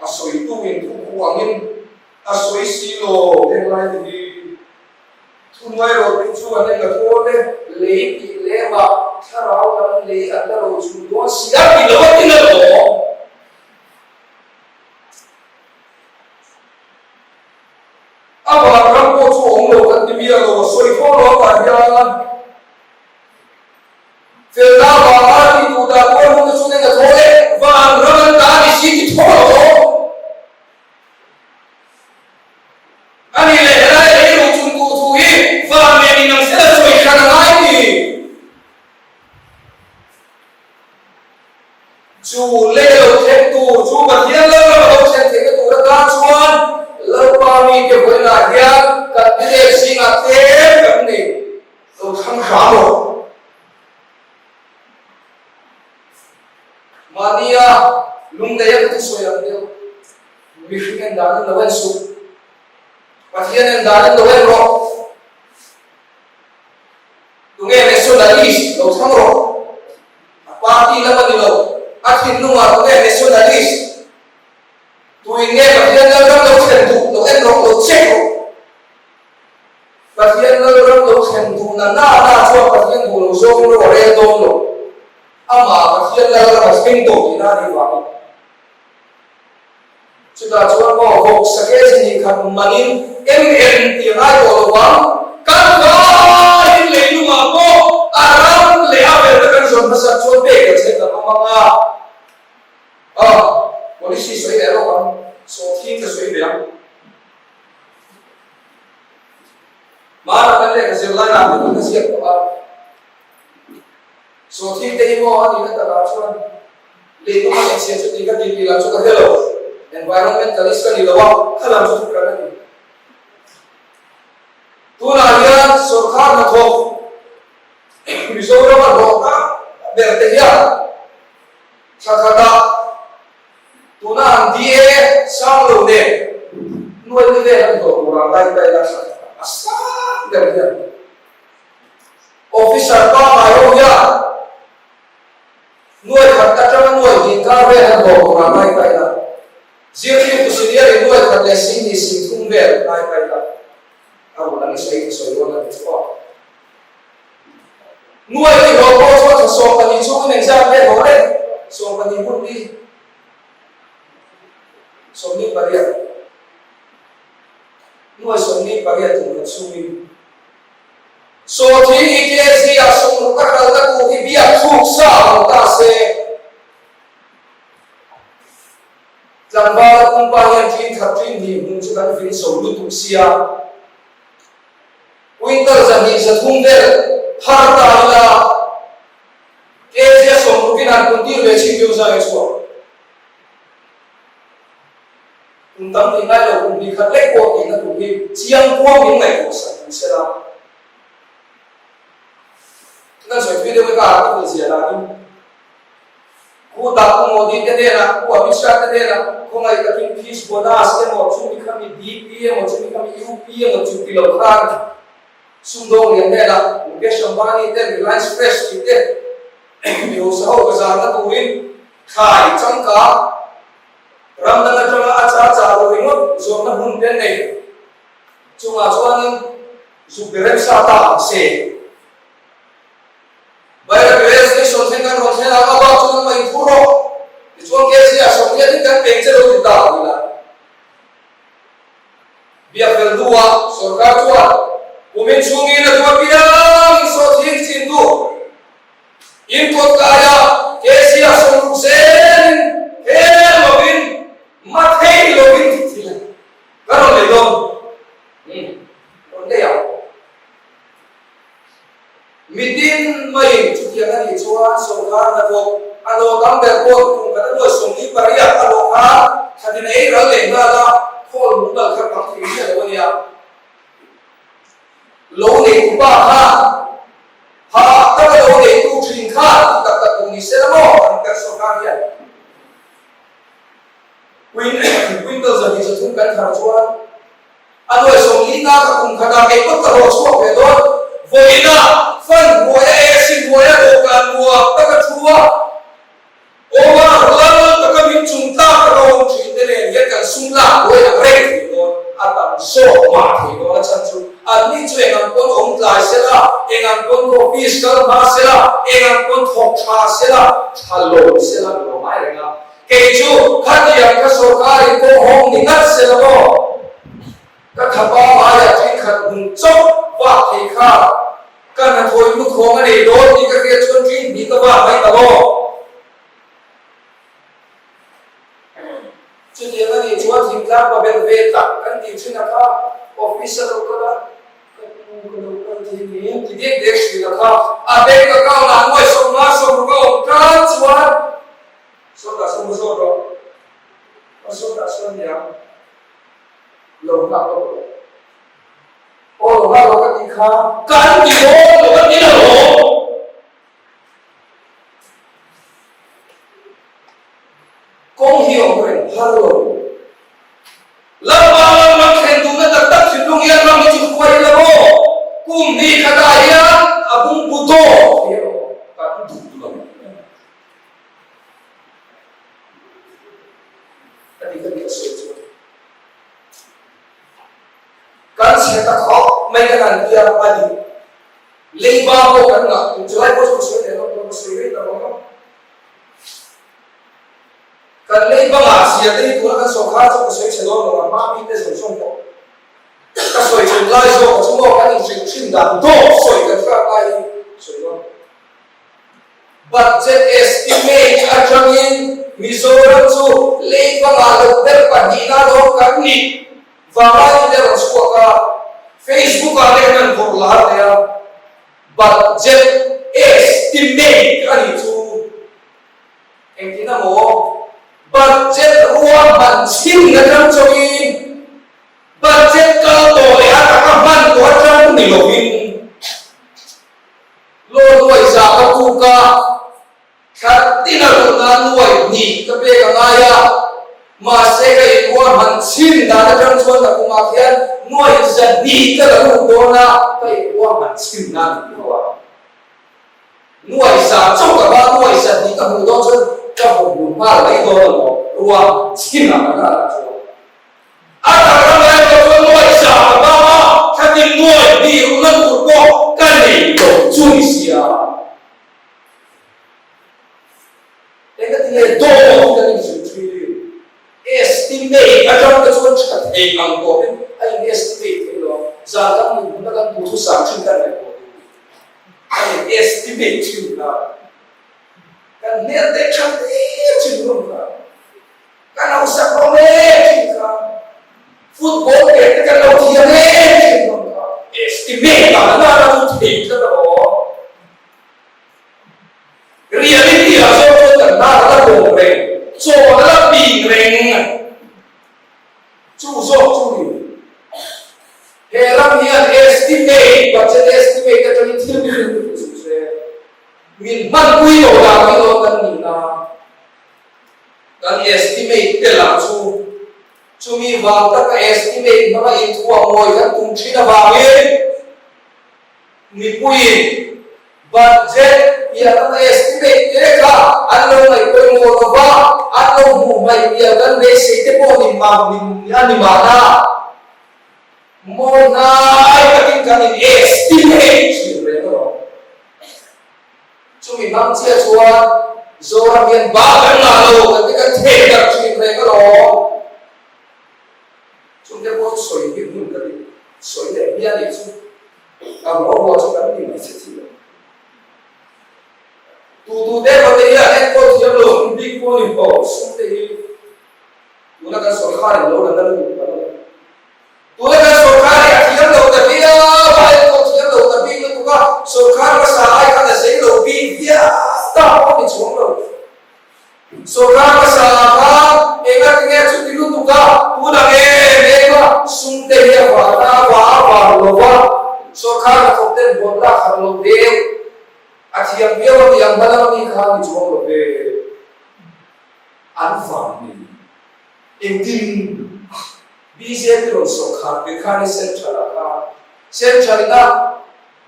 A sawituin thu khuh angin a sawi si lo. Heng lai te hi thuhnuai rawh chu an eng a thawl e. Lei tih lemah thlarau lam lei an la ro chhun dawn si a ti lo a ti la lawm. A vanram pawh chu awm lo kan ti miah lo a sawi fo lo avang hian Felna vanga ti duh dah kual hun te chu eng a thawl e. Vanram an ta ni si ti tho lo. A nih leh helai lei ru chung duh thu hi van nen inang sela sawi hran a ngai ni. Chu lei lo thlen tur chu Pathian Lalram a lo thlen theihna tur atan chuan Lalpa mite vawiinah hian kan thilek zingah tlem kan nei lo thlang hram rawh. Mahnia lungleia ka thusawi ang deuh. Mihring en danin lo en suh. Pathian en danin lo en rawh. Tunge nationalist lo thlang rawh. A party lam a ni lo. A thinlungah tunge nationalist? Tuin nge Pathian Lalram lo thlen duh lo en rawh, lo check rawh. Pathian Lalram lo thlen duhna na na chuan Pathian duh lo zawngin ro a rel dawn lo. Amah Pathian Lalram a thleng tawh tihna a nih vangin. Chutah chuan maw vawk sake zini khat manin em em tih a ngai tawh lo vang, kan vaiin leilungah pawh a ram leh a velna kan zawn hmasak chuan pek kan chhe tak awm ang a. A, policy sawi leh lawk ang, sawhthing ka sawi ve ang. Hmanah kan lehkha zirlai ah te ka ziak tawh a. Sawhthing te hi maw a nihna takah chuan Leilung a inchhia chu tih ka tih tih lam chu ka hre lo. Environmentalist ka ni lo a, kha lam chu thupran a ni. Tunah hian sawrkar hnathawk Mizoram a hlawh tak ber te hian thla khatah tuna an DA sang lo nen nuai ni vel an hlawh tur ang lai ta ila thla khatah a sang ber hian officer pangngai ho hian Nuai khat atanga nuai hnih kar vel an hlawh tur ah ngai kai la. Zirtirtu senior in nuai khat leh sing hnih sing thum vel ngai kai la. A rawn ang i sawi ka sawi dawn a ni chu aw. Nuai i hlawh pawh chuan thla 12 chhungin engzat nge hlawh reng? 12 hun hi 28. Nuai 28 tum khat chhungin. Sawthi hi KZ ah sawmruk a kalna tur hi biak thluk sa awm ta se. Tlangvala pumpa hian ṭin khat ṭin hnih hmun chu kan vin zo lutuk sia. Quintal 200 300 vel thar ta ila KZ a sawmrukin han puntir ve chhin viau zai a chhuak. Kum tam tih ngai lo kum hnih khat lek pawh tihna tur hi chiang kuang min ngaihtuah sak tih se la. Kan sawi thui deuh e ka article ziah danin Ku dak Pu Modi te hnenah, Pu Amit Shah te hnenah khawngaih takin fees bonus emaw chumi khami DP emaw chumi khami UP emaw chu ti lo khan sumdawng lian hnenah Mukesh Ambani te Reliance Fresh tih te mi hausa ho bazarna turin thlai changkang Ram dang atanga a char char lo ringawt zawhna hmun te an nei. Chungah chuanin zuk be remsa ta ang se. Bairabi Rail Station thleng kan rawn thlen ang a bak chu nangmah inphur rawh. Tichuan KCR sawmriatin kan peng che lo ti ta ang ila. Biakfel hnuah sorkar chuan kumin chhungin a duh apiangin sawhthing chin tur In kawtkaia Asia sawmruk zelin hel lovin ma thei lovin thil ka rawn lei dawn. Umm, rawn lei ang. Mitin maiin chutiang a nih chuan sorkar hnathawk a lawh tam ber pawh kum khat a nuai 48 a lawh khan thlatin a ei ral leh nghal a. Khawl mumal kha bang thei miah lo a nia. Lo neitu pa kha hah taka lo neitu thin kha tih tak tak duh ni se la maw an kan sawrkar hian Quintal 203 kan thar chuan a nuai 40 na ka kum khatah kei pawh ka hlawh chhuak ve dawn. Vawiina fan hnuaia AC hnuaia dawhkan nuam taka thu a. Awmah lal taka min chung tlak taka awm thin te nen hian kan sum lak buai ang reng thei dawn, a tam zawk mah thei dawn a chhan chu anni chu eng ang pawn awm tlai sela, eng ang pawn office kal hma sela, eng ang pawn thawk tha sela, tha lo sela min lo ngai reng a, kei chu khatiang kha sawrkarin pawh hawng ni ngat sela maw? Ka thapa aia thenkhat hmun chauh vak thei kha ka hnathawih lukhawng a nei dawn tih ka hriat chuan ṭin hnih ka vak mai ta maw? Chutiang a nih chuan thingtlang pa belh ve tak kan tih ṭhin a kha office a lo kal a, ka pu ka lo kal thei niin ti dek dek ṭhin a kha a bank account ah nuai 50 60 a awm tan chuan sawtah sawn va zawt rawh, va sawtah sawn niang. Lo nghak lo rawh. Aw lo nghak lo ka tih kha. Kan ti dawn lo ka ti lo. Kawng hi awm reng phal lo. Lalpa lam ram thlen duhna tak tak thinlung hian ram hi chu hruai ila maw? Kum hnih khatah hian a bungbu dawk thei rawh. Kan duh lo. A ti ka nih a sawi chuan kan chhe ta khawp mai kan han tia a ni. Leiba pawh kan ngah tum chu lai pawh chu ka sawi leh lawk dawn ka sawi rei ta lo ang. Kan leiba ngah zia te hi tuna kan sawrkar chu ka sawi chhe dawn lo ang hma mite zawng zawng pawh ka sawi chhun lai zawk chu maw kan inhrilh thin dan dawp sawi kan hriat lai hi sawi dawn. Budget estimate atangin Mizoram chu lei panga loh ber pahnihna lawm kan nih vanga in a rawn chhuak a, Facebook ah te khan an vawrh lar leh a, budget estimate a nih chu engtin emaw budget ruahman chhin atang chawin budget kal tawh leh a taka hman tawh atang ni lovin, Law nuai za ka puk a, thla tin a run nan nuai hnih ka pek a ngai a, mahse ka inruahman chhin dan atang chuan ka kumah khian nuai za hnih ka la ruk dawn a, ka inruahman chhin nan ni lo a. Nuai za chauh ka ba nuai za hnih ka hmuh dawn chuan ka hmu hmu nghal mai dawn a maw, ruahman chhin ah ka nghal ah chuan. A tak ram erawh chuan nuai za ka bang a, thlatin nuai hnih rukna tur pawh ka nei lo chu ni sia. Engati nge dawt kan inzir thin? Estimate atang te chuan tha thei ang tawhin a in estimate thei lo a, zan kan nun huna kan duhthusam thin kan ngaihtuah duh. Kan in estimate thin kha kan hmel te tha hle thin hlawm kha. Kan hausak hlawm em thin kha, football ket te kan lo thiam em thin hlawm kha, estimate dan a nana chu thei tlat a awm. Reality ah zawk chuan kan hnar a la bawm reng, chawn a la ping reng. Chu zawk chu ni. He ram hian estimate, budget estimate atangin thil mi rin lutuk chu se, min hmanpui lo dan hi lawm kan nihna. Kan estimate te lah chu chumi vang taka estimate hmanga inthuah mawi kan tum thin avangin mipuiin budget piah lama estimate te kha an lo ngaih pawimawh lo va, an lo hmuh hmaih piah kan beisei te pawh ni a ni mahna mawi hnai takin kan in estimate thin reng erawh. Chumi hmang chiah chuan Zoram hian ba kan ngah lo kan ti kan theh darh thin reng alawm. Chungte pawh chu sawi hlim hun ka ti, sawi leh hmiah nih chu ka haw haw chu kan ni mai che thil lo. Tu tu te pawh te hian enkawl thiam lo hun bik pawh ni ho sum te hi tuna kan sawrkharin lo la na lutuk kan awm. Tuna kan sawrkar hi a thiam lo ta viau a, enkawl thiam lo ta bik lutuk a, sawrkar hmasa ai khan a zei lo bik viau ta pawh a ni chuang lo. Sawrkar hmasa ah khan enga tinge chuti lutuk a, tuna nge? sum te hi a vana a va a vang lo va, sawrkar hnathawk ten huam lak khat lo deuh a thiam viau a ni ang hma lam ami kha ni chuang lo ve an vang ni. Engtin bjp rawn sawrkhar ve kha ni central ah khan central in a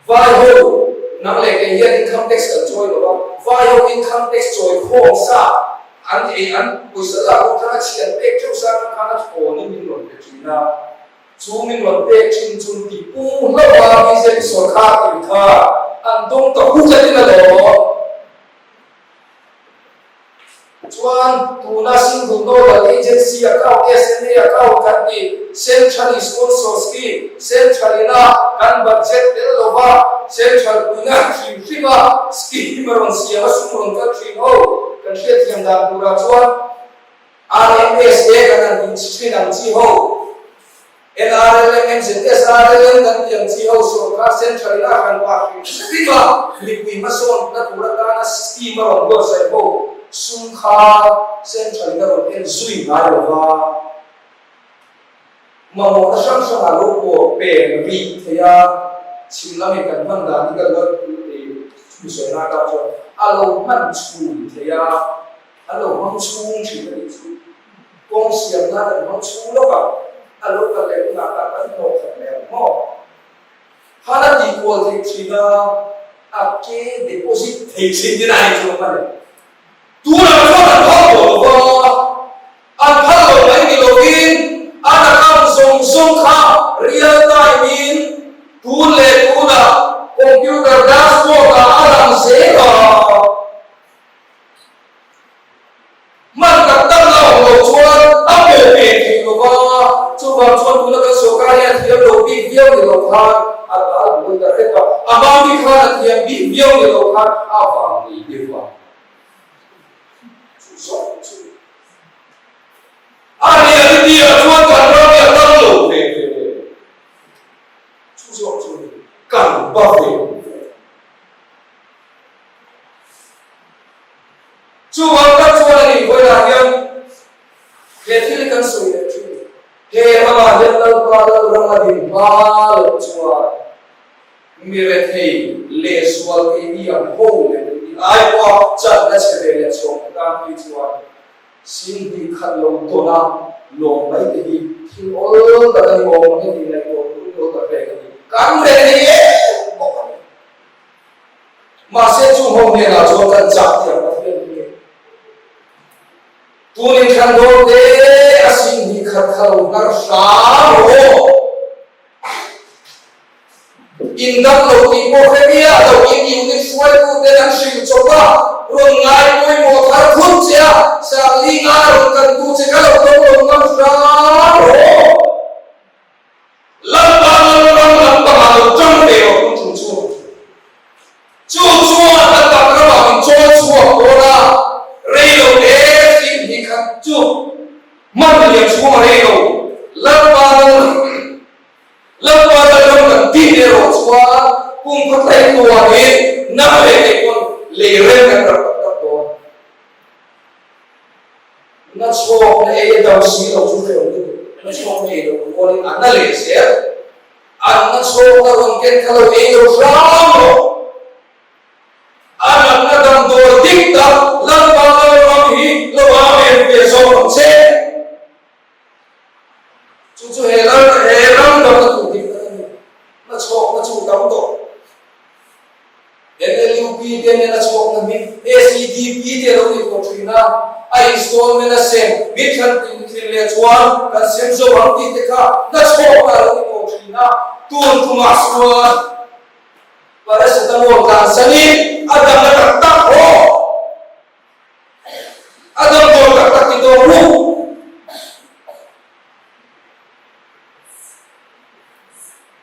Vai ho, nang leh kei hian income tax kan chawi lo a, vai ho income tax chawi khawm sa an ei an pawisa lak ho atanga chhiat pek theuh sa atang khan a thawn in min rawn pe thin a, chu min rawn pek thin chu ti pung hlauh a bjp sawrkhar tih kha an dawng ta huk a tin alawm. Chuan tuna Single Nodal Agency Account, SNA Account, kan tih Central Sponsor Scheme, Central ina kan budget tel lova Central puina hrim hrima scheme a rawn siam a sum rawn kal thin ho kan hriatthiam dan turah chuan RMSA kan han tih thin ang chi ho. NRLM, MZSRLM kan tih ang chi ho sawrkar central in a hran pah hrim hrim a, mipui hmasawn na tur atana scheme a rawn buatsaih ho sum kha central in a rawn en zui ngai lo va, mamawhna hrang hrang ah lo pawh pen rih thei a, chhim lamin kan hman dan hi ka luat chumi sawi na atan chuan a lo hman chhun thei a, a lo hmang chhung thin a nih chu. Kawng siam nan an hmang chhung lawk a, a lo kal leh hunah tah kan hlawh khat mai ang maw? Khan a tih kual theih thin a, a ke deposit thei thin tin a ni chu hman e. Tunah chuan an phal tawh lo va, an phal lo mai ni lovin an account zawng zawng kha real time in tun leh tunah computer dashboard ah a lang zel a. Hman tak tak la awm loh chuan a pawh ve theih lo va, chuvang chuan tuna kan sawrkar hian a thiam lo bik viau ni lo khan a tal buai ta hrep a, a mami khan a thiam bik viau ni lo khan a vang ni deuh a. Chu zawk chu a reality ah chuan kan ram hi a dang lo ve ve. Chu zawk chu kan ba ve ve. Chuvang tak chuan a nih vawilah hian he thil hi kan sawi leh thin. He ramah hian Lalpa Lalram a din hma loh chuan mi rethei lehzual keini ang ho leh keini ai pawha channa chhe ve leh chhuak ta tan phei chuan Singhnih khat lo tawn a lawm mai te hi thil awl tak a ni awm ang e tih ngaihtuah tur in lo ta hrek a ni. Kan rethei em bawk a ni. Mahse chung ho hnenah chuan kan chak thiam Pathian hi nge? Tun inthlan dawn te a singhnih khat kha lo hnar hram rawh. In dam lo tih pawh hre miah lo in unit hruaitu ten an hrilh chawp a, rawn ngai pawimawh thar thut che a, Sangli nga rawn kantu che kha lo dawng lo ngam hram rawh. Lalpa lalram lampangah lo tang ve rawh tun tum chu. Chu chuan a tak ramah min chawi chhuak dawn a, rei lo te fim hnih khat chu hman liam chhung a rei lo. Lalpa lal Lalpa lalram kan tih erawh chuan kum khawthlai tuanin nang leh kei pawn lei rem kan rak tak tak dawn. Na chhuak na ei a dam si lo chu hrehawm lutuk. Na chhuak na ei loh rualin a na leh zel. An na chhuak na rawn ken kha lo ei lo hram rawh. A natna damdawi dik tak Lalpa Lalram hi lo amen ve zawk ang che. Chu chu he ram he ram damna tur dik tak a ni. Na chhuakna chu tam tawh. NLUP te nen a chhuakna hming SEDP te lo ni tawh thin a, a installment a sem min thlan tin thin leh chuan kan sem zo ang tih te kha na chhuakna a lo ni tawh thin a, tun tumah chuan paracetamol tlansanin a damna tak tak rawh. A damdawi tak tak ti tawh ru.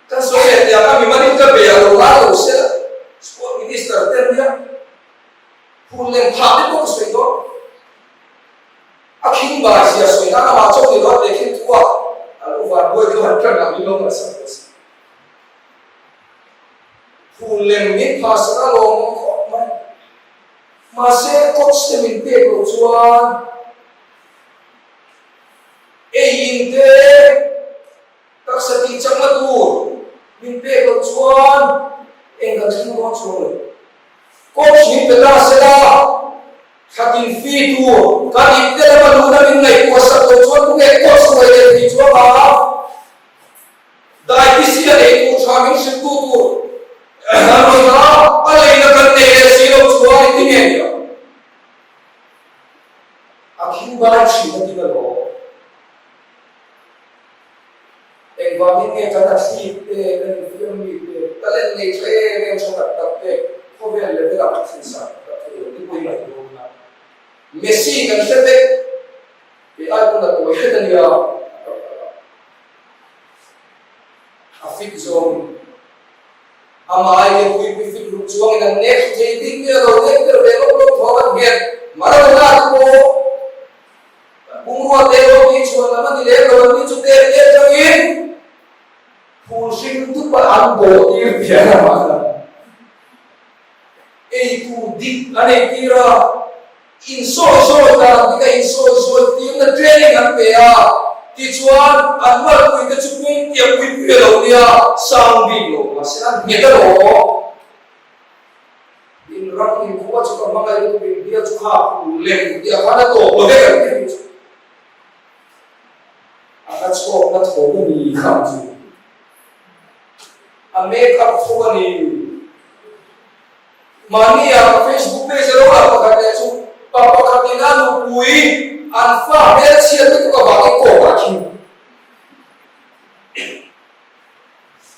Kan sawi leh tiang a mimalin ka be a lo la lo se la, Sport Minister te nia phun lem phah te pawh ka sawi dawn. A khing bai zia sawi nan amah chauh ni lo a tehkhin thu a, a lo van buai deuh han ṭan ang in lo ngaihsak ve si. Phun lem min phah sak a lawmawm khawp mai. Mahse coach te min pek loh chuan ei in te. Taksa tih chakna tur min pek loh chuan eng kan thleng dawn chuang lo. Coach min pe ta sela, thlatin fee tur kan ip te lama luhna min ngaihtuah sak loh chuan tunge coach hruai leh thei chuang ang? Dietitian ei tur tha min hrilhtu tur an rawn a, a leina kan nei leh si loh chuan engtin nge ni ang? A khingbai thin a tin alawm. Engvangin nge kan athlete te, kan infiam mi te, talent nei tha em em tha tak tak te khawvel level ah kan thlen sak tak thei lo tih pawhin ngaihtuah a. Messi kan hre vek, kei ai pawn a tawi hret a nia. A fit zawng amah ai leh puipui fit ruk chuangin an nek thei bik miah lo, nek ber ve lawk lawk tho an nghet. Maradona te pawh kan bungrua te lawk hi chhuan lam a ni lem lo, an ni chu tek tek atangin phul hring dup a an bawh tir piah lamah khan eitur dik an eitir a. Insawi sawi dan dik a insawi sawi tirna training an pe a, tichuan an malpui te chu pum tia pui pui a lo nia, sang bik lo mahse an nghet a lo. In ram in khua chu ka hmangaih lutuk in bial chu kha phur lem tia khan a tawp lo vek ang tih chu a ka chhuak na tho a ni kha chu a make up tho a ni. Mahni ah ka Facebook page a lo lang pakhat leh chu pa pakhat in a nupui an fa hmelchhiat lutuk avangin court ah khim.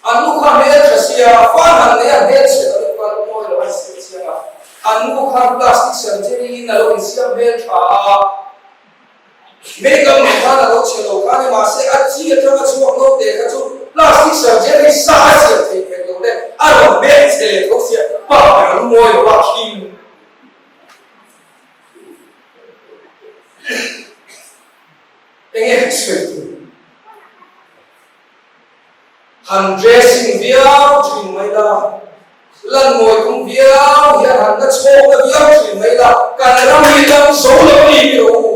An nu kha hmeltha sia, fa han nei a hmelchhiat a lutuk a lu mawi lo a insiam chiang a, an nu khan plastic surgery in a lo insiam hmeltha a. Makeup nen khan a lo chhe lo kha ni mahse a chi atanga chhuak no te kha chu plastic surgery sa a siam thei thei lo le a rawn hmel chhe leh tho sia pa ber a lu mawi lo a khing. Enge ka sawi tur? Han dressing viau thin mai la, lan mawi tum viau hian han la chhawk na viau thin mai la, kan ram hi dam zo lo a ni tih rawh u.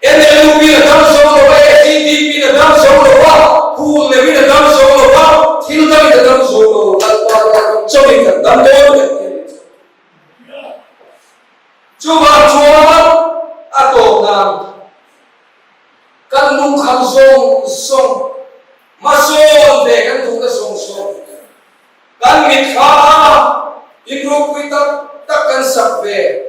NLUP in a dam zo lo a, ACDP in a dam zo lo a, Phul neuhin a dam zo lo a, thil dangin a dam zo lo, Lalpa rual ram chauhin kan dam dawn kan ti a nih chu. Chuvang chuan a tawp nan. Kan lungkham zawng zawng, hmasawn ve kan duhna zawng zawng, kan mitthla a inropui tak tak kan sak ve.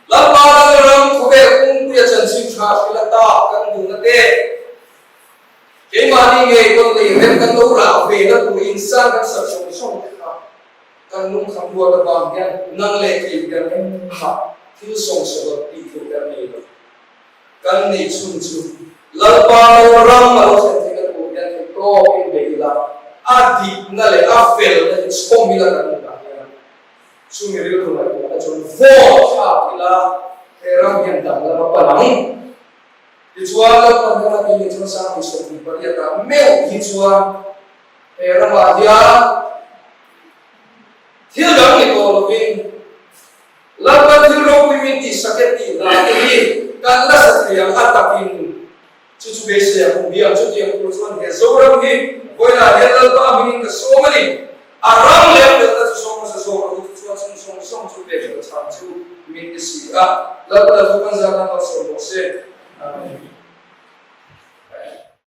Lalpa Lalram khawvel kungpuia chanchin tha hril ata kan duhna te, keimahni ngei pawn lei rem kan lo rah ve na tur insan kan sak zawng zawng te kha kan lungkham ruat avang hian nang leh kei kan engmah thil sawngsawlawt tih theih kan nei lo. Kan neih chhun chu Lalpa ram a lo thlen theihna tur hian theih tawkin beih ila, a dikna leh a felna hi chhawm ila kan nunah hian chumi rilru ngaihtuahna chuan vote thlak ila he ram hian danglam a pan ang. Tichuan Lalpa hnena tih ni chuan 2028 ah meuh hi chuan he ramah hian thil dang ni tawh lovin Lalpa thil ropui min tih sak e tih hna te hi kan la sa thei ang a takin chu chu beisei a hmu biang chutiang tur chuan he Zoram hi vawilah hian Lalpa hmingin ka sawm a ni. A ram leh a felna chu sawm hmasa zawk rawh u chu chuan chung zawng zawng chu ve hralh chhan chu min ti si a. Lalpa Lalthu kan zan a malsawm rawh se. Amen.